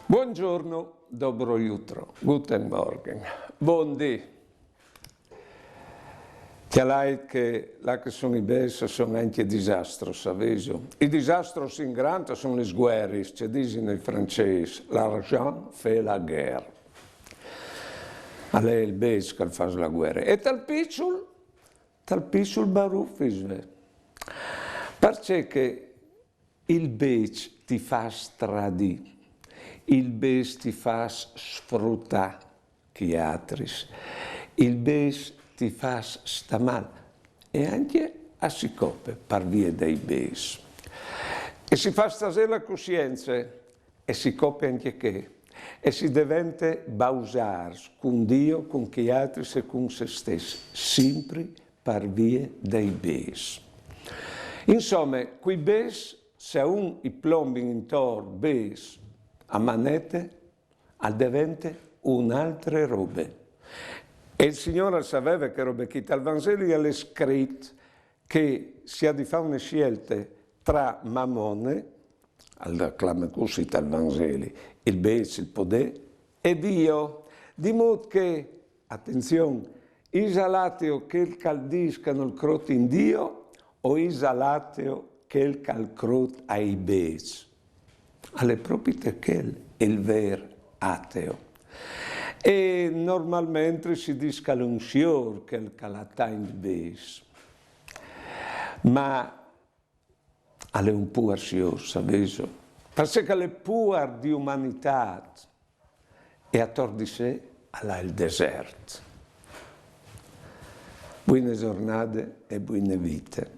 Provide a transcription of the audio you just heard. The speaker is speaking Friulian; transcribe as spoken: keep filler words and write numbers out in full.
Buongiorno, dobro jutro, guten Morgen, bundì. Cjalait che là che a son i bêçs a son ancje disastros, savêso. I disastros in grant a son lis vueris, ce disin i francês, l'argent fait la guerre. Al è il bêç che al fâs la vuere. E tal piçul, tal piçul barufis, ve. Parcè che il bêç ti fâs stradî, il bêç ti fâs sfrutâ chei altris, il bêç ti fâs stâ mâl e ancje a si cope par vie dai bêçs. E si fâs tasê la cussience e si cope ancje chê, e si devente bausârs cun Diu, cun chei altris e cun se stes, simpri par vie dai bêçs. Insome, cui bêçs, se a un i plombin intor bêçs, a manete al devente une altre robe. E il Signôr al saveve chê robe chi. Tal Vanzeli al è scrit che si à di fâ une sielte tra mamone, al clame cussì tal Vanzeli, il bêç, il podê, e Diu. Di mût che, atenzion, isal ateu chel che al dîs che nol crôt in Diu o isal ateu chel che al crôt ai bêçs? Al è propit chel il vêr ateu. E normalmentri si dîs che al è un siôr chel che al à tancj bêçs. Ma al è un puar siôr, savêso, parcè che al è puar di umanitât e ator di se al à il desert. Buine zornade e buine vite.